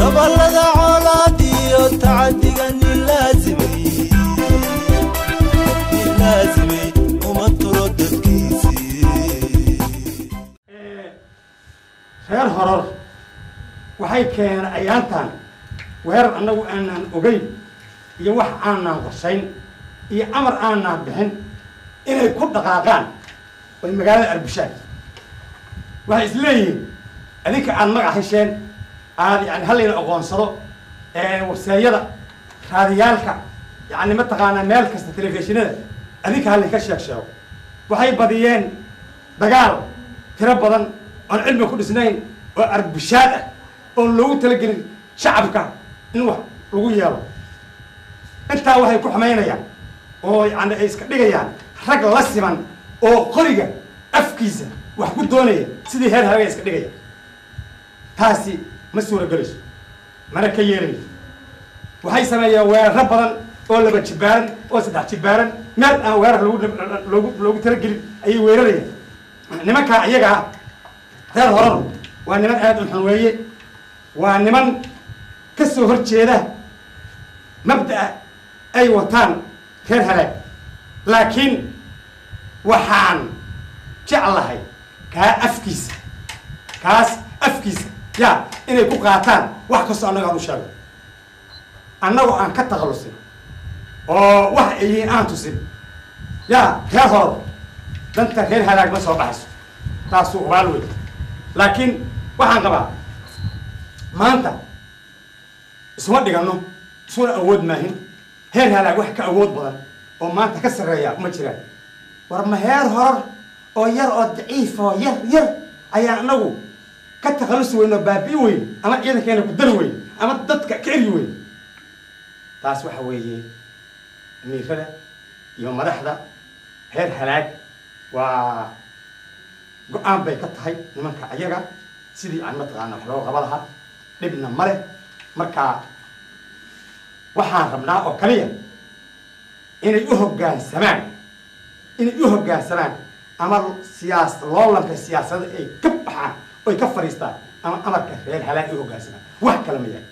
Tabalada colaadiyo tacadiga nin laasimay, nin laasimay uma turo dadkiisii. Reer Horor waxay keeneen ayaantan weerar annagu aanaan ogeyn iyo wax aanaan qorshayn iyo amar aanaan bixin inay ku dhaqaaqaan oy magaalada arbushaan. Waxay is leeyihiin adinka aad magac hesheen, aad yani halayna aqoonsado, webseeyada, raadiyaalka, yani mataqaanaa meel kasta, telefishinada adinka halayka sheeg sheego. Waxay badiyeen dagaal tiro badan oon cilmi ku dhisnayn oo arbushaad ah oon loogu talagelin shacabka in wax lagu yeelo. Intaa waxay ku xumaynayaan oo yani ay iska dhigayaan rag la siman oo qoriga afkiisa wax ku doonaya, sidii heer halaga iska dhigaya. Taasi ma suuragelayso, mana ka yeelayno. Waxay sameeyeen weeraro badan oo 2 jibaaran oo 3 jibaaran, meel aan weerar loogu talagelin ayay weerarayaan nimankaa iyagaa. Reer Horar waa niman aada u xun weeye, waa niman ka soo hor jeeda mabda'a ay wataan reer halaag. Laakiin waxaan jeclahay kaa afkiisa, kaas afkiisa ya inay ku qaataan wax kastoo annaga aan u sheego, annagoo aan ka takhallusin oo wax ay yihiin aan tusin. Ya reer Horar danta reer halaag ma soo baxayso, taasuu hubaal wey. Laakiin waxaan qabaa maanta isuma dhiganno, isuna awood maahin. Heer halaag wax ka awood badan oo maanta ka sarreeya ma jiraan. War ma heer Horar oo yar oo daciif oo yar yar ayaa anagu ka takhallusi weyn oo baabi'i weyn ama ciidankeena ku dari weyn ama dadka ka eryi weyn? Taas waxa weeye amiirada iyo madaxda reer halaag waa go-aan bay ka tahay nimanka ayaga sidii aan mataqaana wax looga qaba lahaa. Dhibna ma leh. Marka waxaan rabnaa oo kaliya inay u hoggaansamaan, inay u hoggaansamaan ama loolanka siyaasadda ay ka baxaan oy ka fadhiistaan ama amarka reer halaag ay u hoggaansamaan. Wax kale ma yahay.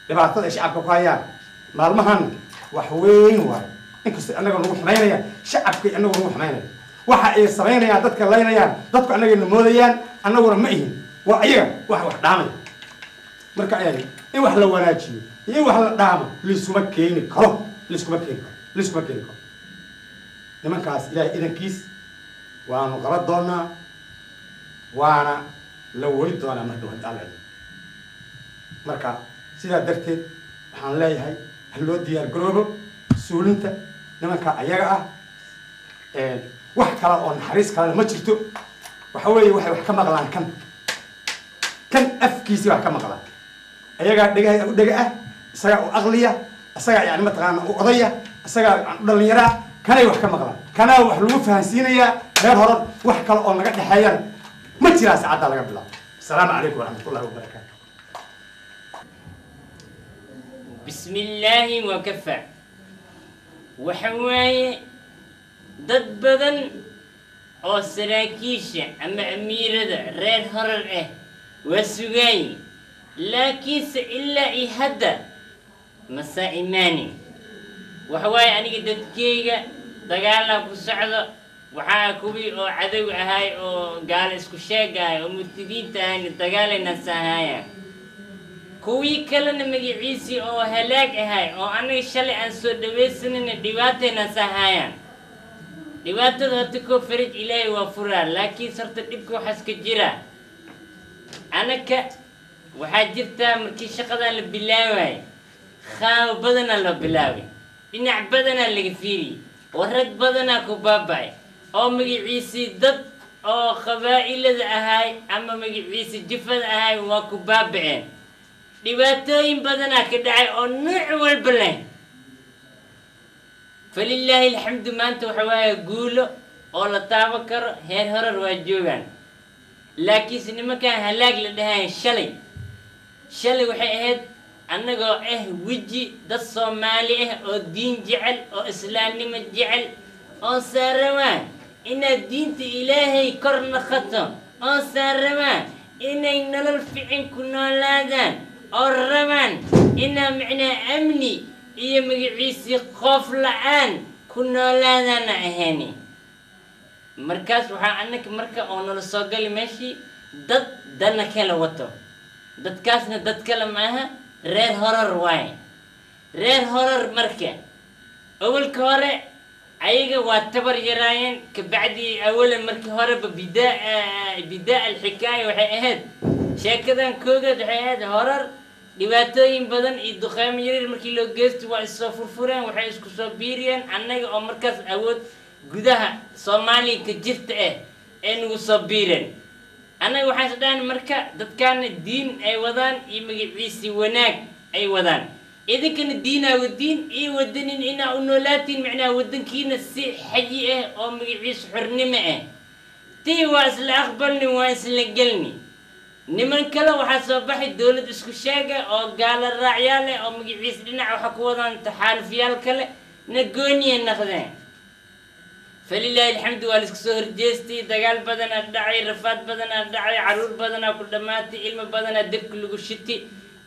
Dhibaatada ay shacabka ku hayaan maalmahan wax weyn waayo, inkastoo annaga nagu xumaynayaan, shacabkay annagu nagu xumaynaya. Waxa ay samaynayaan, dadka laynayaan, dadku annagayna moodayaan, annaguna ma ihin, waa ayaga wax wax dhaamaya. Marka in wax la wanaajiyo iyo in wax la dhaamo liskuma keeni karo, liskuma keeni karo, liskuma keeni karo. Nimankaas Ilaahay idankiis waanu qaban doonaa, waana la weri doonaa mar dhow hadda Alla idmo. Marka sidaa darteed waxaan leeyahay ha loo diyaar garoobo suulinta nimanka ayaga ah. Wax kale oo naxariis kalena ma jirto. Waxa weeye waxay wax ka maqlaan kan afkiisii wax ka maqlaan, ayagaa dhegaha u dhega ah, isagaa u aqliya, isagaa yani mataqaana u odaya, isagaa yani u dhalinyaraa, kanay wax ka maqlaan, kanaa wax lagu fahansiinayaa. Reer Horar wax kale oo naga dhexeeyana ma jiraa saacaddaa laga bilaabo. Asalaamu calaykum waraxmatullahi wabarakaatu. بسم الله وكفى. Waxa waaye dad badan oo saraakiisha ama amiirada reer Horar ah waa sugaayin, laakiinse ilaa iyo hadda masaa imaanin. Waxa waaye aniga dadkeyga dagaalaa ku socdo. Waxaa kuwii oo cadow ahay oo gaalo isku sheegahay oo murtidiinta ahayna dagaalayna saahayaan, kuwii kalena magaciisii oo halaag ahay oo anaga shalay aan soo dhawaysanayna dhibaatayna saahayaan. Dhibaatada horta koo faraj Ilaahay waa furaa, laakiin horta dhibka waxaas ka jira anaka waxaa jirtaa markii shaqadan la bilaaway khaawo badanaa loo bilaabay, dhinac badanaa laga fiiriyey oo rag badanaa ku baaba'ay oo magaciisii dad oo qabaa'ilada ahay ama magaciisi jifada ahay waa ku baaba'een. Dhibaatooyin badanaa ka dhacay oo nooc walba leh. Falilaahi alxamdu, maanta waxa waaye guulo oo la taaban karo heer Horar waa joogaan. Laakiinse nimankan halaag la dhahayn shalay shalay waxay ahayd annagoo ah weji dad Soomaali ah oo diin jecel oo islaamnimo jecel oo saaramaan inaad diinta Ilaahay kor naqato oo saaramaan inay nolol fiican ku noolaadaan. Oo rabaan inaa micnaha amni iyo magaciisii qoof la-aan ku noolaadana ahayni. Markaas waxaa annaka marka oo nala soo gali meeshii dad dana kala wato. Dadkaasna dad kale maaha, reer Horar waaye. Reer Horar marka awalka hore ayaga waa tabar yaraayeen. Kabacdi awalan markii horeba bidaa alxikaaya waxay ahayd, sheekadan koogeed waxay ahayd, Horar dhibaatooyin badan iyo duqeymo yaryar markii loo geysto waa issoo furfureen, waxay isku soo biiriyeen annaga oo markaas awood gudaha Soomaaliya ka jirta ah ee nagu soo biireen. Annaga waxaan is dhahan marka dadkaana diin ay wadaan iyo magaciisii wanaag ay wadaan, idinkana diinaa wadiin iyo wadanin inaa u noolaatiin macnaha wadankiina si xayi ah oo magaciisa xornimo ah. Tii waa isla aqbalni, waa isla gelni. Niman kale waxaa soo baxay dowlad isku sheega oo gaala raacyaal eh oo magaciisa dhinac waxa ku wadaan taxaalufyaal kale na gooniya naqdeen. Falilaahi alxamdu, waa laisku soo horjeestay, dagaal badanaa dhacay, rafaad badanaa dhacay, caruur badanaa ku dhammaatay, ilmo badanaa debka lagu shiti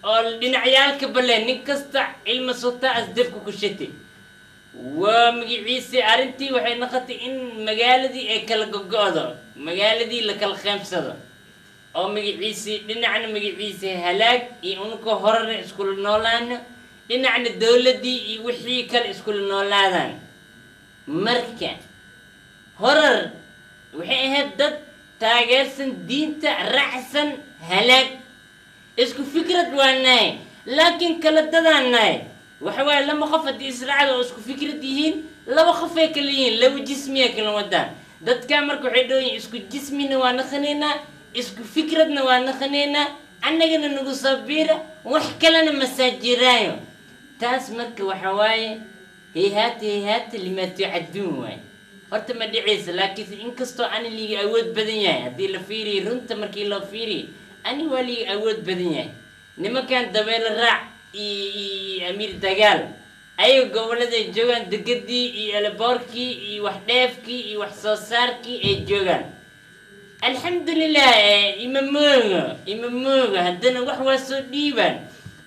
oo dhinacyaalka baleen nin kasta ilma sotaa as debka ku shiti. Waa magaciisi arrintii waxay noqotay in magaaladii ay kala gogo'do, magaaladii la kala qeybsado oo magaciisi dhinacna magaciisi halaag iyo unka horena iskula noolaano, dhinacna dowladdii iyo wixii kale iskula noolaadaan. Marka Horar waxay ahayd dad taageersan diinta, raacsan halaag, isku fikrad waa nahay, laakiin kala dadaan nahay. Waxa waaye lama qof haddii israacda oo isku fikrad yihiin, laba qofay kala yihiin, laba jismiya kala wadaan dadka. Marka waxay dhow isku jismina waa naqanaynaa, isku fikradna waa naqanaynaa, annagana nagu soo biira, wax kalena masaajiraayo. Taas marka waxa waaye hayhaata hayhaata limaa tuucaduun waaye. Horta ma dhicaysa, laakiinse inkastoo ani liiga awood badan yahay, haddii la fiiriyo runta markii loo fiiriyo ani waa liiga awood badan yahay. Nimankan Dabeelo Raac iyo Amiir Dagaal ayaga gobolladay joogaan, degadii iyo eleboorkii iyo wax dheefkii iyo wax soo saarkii ay joogaan, alxamdulilah. Ima moogo, ima moogo, haddana wax waa soo dhiibaan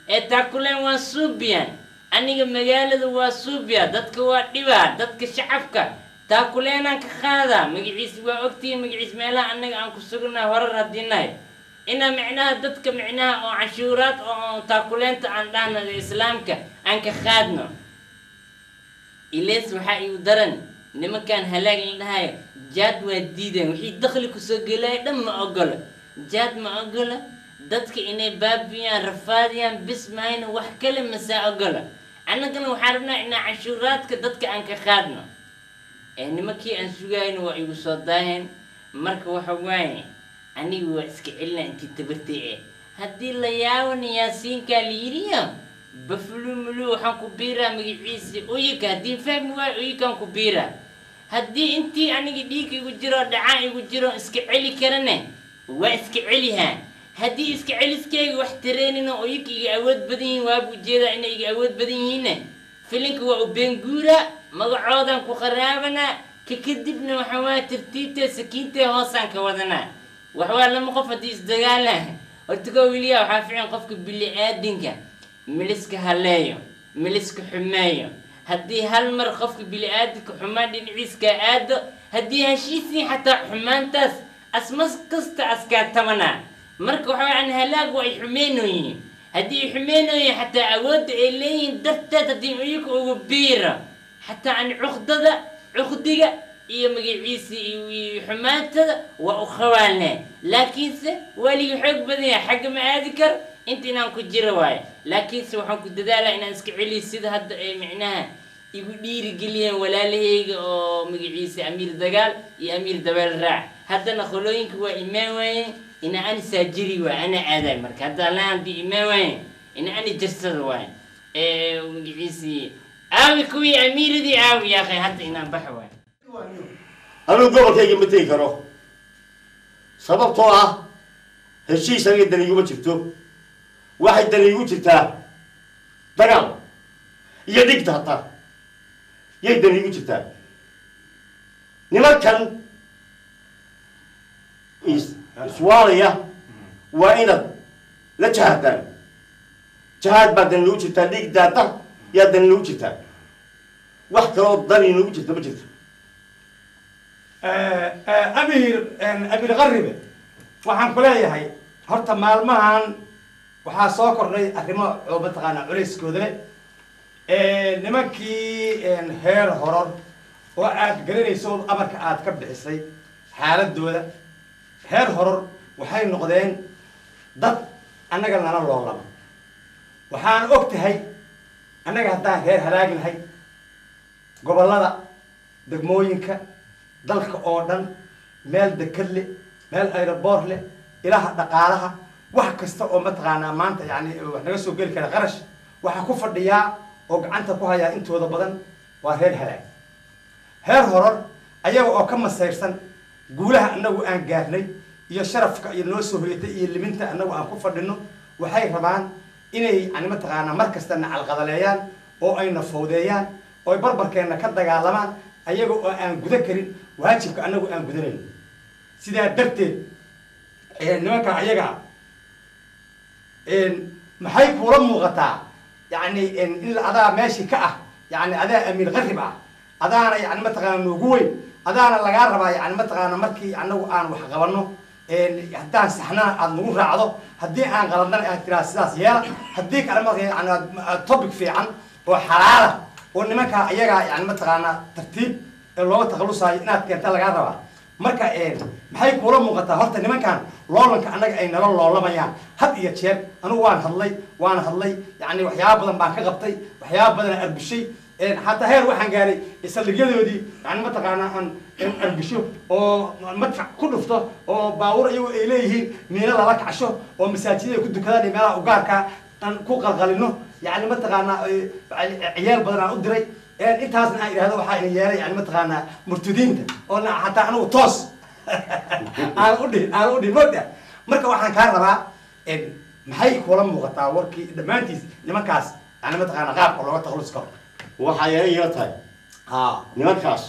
ee taakuleen waa suubiyaan. Aniga magaalada waa suubiya, dadka waa dhibaa, dadka shacabka taakuleenaan ka qaadaa. Magaciis waa ogtihiin, magaciis meelaha annaga aan ku sugnaa Horar haddii nahay inaa micnaha dadka micnaha oo canshuuraad oo taakuleenta aan dhahno islaamka aan ka qaadno. Ilees waxaa igu daran nimankan halaag la dhahayo jaad waa diideen, wixii dakhli kusoo gelaya dhan ma ogola, jaad ma ogola, dadka inay baabiyaan rafaadiyaan bis mahayna wax kale masaa ogola. Annagana waxaan rabnaa inaa canshuuraadka dadka aan ka qaadno ee nimankii aan sugayno waa igu soo daaheen. Marka waxa waaye aniga waa iska celina intii tabartay eh. Haddii la yaabana Yaasiinkaa la yidhiyo bafulumulu waxaan ku biiraa magaciisi uyika, haddii fahmi waayo uyikaan ku biiraa. Haddii intii aniga dhiig igu jiro dhacaan igu jiro iska celi karane waa iska celihaa. Haddii iska celiskayga wax tareenina uyika iga awood badan yihiin, waaba ujeedaa inay iga awood badan yihiinne, filinka waa u beenguura, magacoodaan ku qaraabanaa ka kadibna waxa waaya tartiibtee sakiintee hoosaan ka wadanaa. Wax waa lama qof haddii isdagaala horta koo weliya waxaa fiican qofka bili aadinka miliska haleeyo miliska xumeeyo. Haddii hal mar qofka bili aadinka xumaan dhinaciiskaa aado, haddii heshiisii xataa xumaantaas asmas kasta askaa tabanaa. Marka waxa waaya halaag waa ay xumeynooyihiin, haddii ay xumeynooyihiin xataa awoodda ay leeyihiin darteed haddii iyaga ugu biiro xataa aan cuqdada cuqdiga iyo magaciisi iyo xumaantada waa u qabaane, laakiinse waaliga xoog badan yahay xagga ma aadi karo inta inaan ku jiro waayo. Laakiinse waxaan ku dadaalaa inaan iska celiyo sida hadda ay micnaha igu dhiirigeliyeen walaalahayga oo magaciisa Amiir Dagaal iyo Amiir Dabeel Raac. Haddana qolooyinka waa imaan waayeen ina ani saajiri waay ana aaday. Marka hadda allahan haddii imaan waayeen ina ani jirsada waay magaciisii aawi kuwii amiiradii aawi yaaqay hadda inaan baxa waay. Anigu gobolkayga ma tegi karo sababtoo ah heshiis aniga dani iguma jirto, waxay dani igu jirtaa dagaal iyo dhigta hataa yay dani igu jirtaa. Nimankan iswaalaya waa inaad la jahaadaan. Jihaad baa dan nagu jirtaa, dhiig daata yaa dan nagu jirtaa, wax kaloo dani nagu jirta ma jirto. Amiir Qaribe, waxaan ku leeyahay horta maalmahan waxaa soo kordhay arrimo oo mataqaanaa culayskooda leh. Nimankii heer Horor oo aad garanayso amarka aad ka bixisay xaaladooda, heer Horor waxay noqdeen dad annaga nala loolama. Waxaan og tahay annaga haddaan reer Halaagnahay, gobollada, degmooyinka dalka oo dhan, meel dekad leh, meel aeroboor leh, ilaha dhaqaalaha, wax kasta oo mataqaanaa maanta yani wax naga soo geli kara qarash, waxaa ku fadhiyaa oo gacanta ku hayaa intooda badan waa reer Halaag. Heer Horor ayaga oo ka masayrsan guulaha annagu aan gaarnay iyo sharafka iyo noo soo hoyatay iyo liminta annagu aan ku fadhino, waxay rabaan inay yani mataqaanaa mar kasta na calqadaleeyaan oo ayna fawdeeyaan oo ay barbarkeenna ka dagaalamaan, ayaga oo aan guda karin waajibka annagu aan gudanayno. Sidaa darteed nimanka ayaga maxay kuula muuqataa yani in adaa meeshii ka ah, yani adaa Amiir Qarib ah, adaana yani mataqaana noogu weyn, adaana lagaa rabaa yani mataqaana markii annagu aan wax qabano, haddaan saxnana aada nagu raacdo, haddii aan qaladnana aad tiraa sidaas yeela, haddii kale marka yani topic fiican oo xalaala oo nimankaa ayagaa yani mataqaana tartiib ee looga takhalusaayo inaad keenta lagaa rabaa. Marka maxay kuula muuqataa horta nimankan loolanka annaga ay nala loolamayaan had iyo jeer? Anigu waan hadlay, waan hadlay, yani waxyaaba badan baan ka qabtay, waxyaaba badan arbushay, xataa heer waxaan gaaray saldhigyadoodii yani mataqaanaa aan arbusho oo madfac ku dhufto oo baabuur iyagu ay leeyihiin miino lala kacsho oo masaajidada ku dukadaan iyo meelaha ugaarka aan ku qalqalino, yani mataqaanaa ciyaal badan aan u diray. Intaasna aan idhahdo waxaa ina yeelay yani mataqaanaa murtadiinta oo xataa anigu toos aan udhihin, aan udhihin mogta. Marka waxaan kaa rabaa, maxay kula muuqataa warkii dhammaantiis nimankaas yani mataqaanaa qaabka looga takhalusi karo? Waxaa yeela ila tahay nimankaas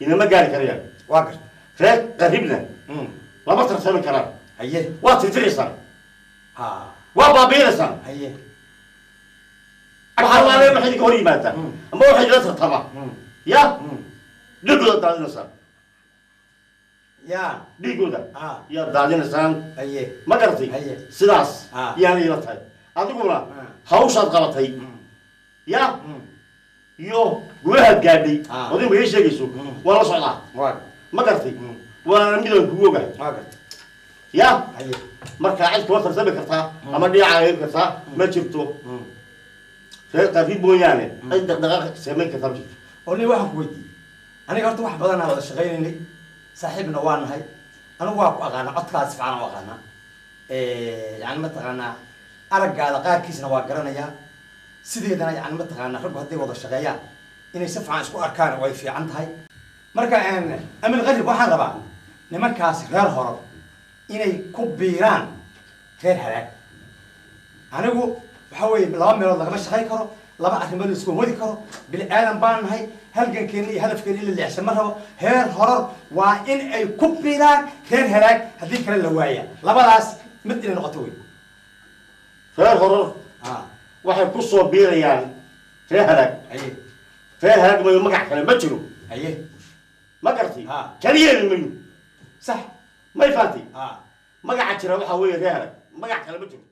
inama gaari karayaan. Waa garta. Reer Qaribna lama tartami karaan. Haye. Waa tirtiraysaan, waa baabiinaysaan. Haye. Waxaa laale waxay idinka hor yimaadaan ama waxay idinla tartama ya dhiigooda daadinaysaan. Ya. Dhiigooda yaa daadinaysaan. Haye. Ma garatay? Haye. Sidaas yaana ila tahay. Adiguna hawshaad qabatay ya iyo guulahaad gaadhay odin ma ii sheegayso, waa la socdaa. Ma garatay? Waana midaan kugu ogahay. Waa garta. Ya. Haye. Markaa cid kula tartami kartaa ama dhinaca eegi kartaa ma jirto. Reer Qarib mooyaane cid dhaqdhaqaaq samayn kartaa ma jirto. Oo nin waxaan ku weydiiyey, aniga horta wax badanaa wada shaqaynaynay, saaxiibna waa nahay, anigu waa ku aqaanaa, codkaas si fiican u aqaanaa, yani mataqaanaa araggaada qaarkiisna waa garanayaa. Sideedana yani mataqaanaa raggu hadday wada shaqeeyaan inay si fiican isku arkaan way fiican tahay. Marka Amiir Qarib, waxaan rabaa nimankaas reer Horor inay ku biiraan reer Halaag. Anigu waxa weeye laba meelood lagama shaqayn karo, laba arrimood la isku wadi karo. Bini aadan baan nahay, halgankeena iyo hadafkeena in la leexsan ma rabo. Heer Horor waa in ay ku biiraan reer Halaag, haddii kale la waaya. Labadaas mid inay noqoto wey. Reer Horor waxay ku soo biirayaan reer Halaag. Haye. Reer Halaag mayo, magac kale ma jiro. Haye. Ma garatay? Kaliyeeli mayo. Sax. May fahanti? Magaca jira waxaa weeye reer Halaag, magac kale ma jiro.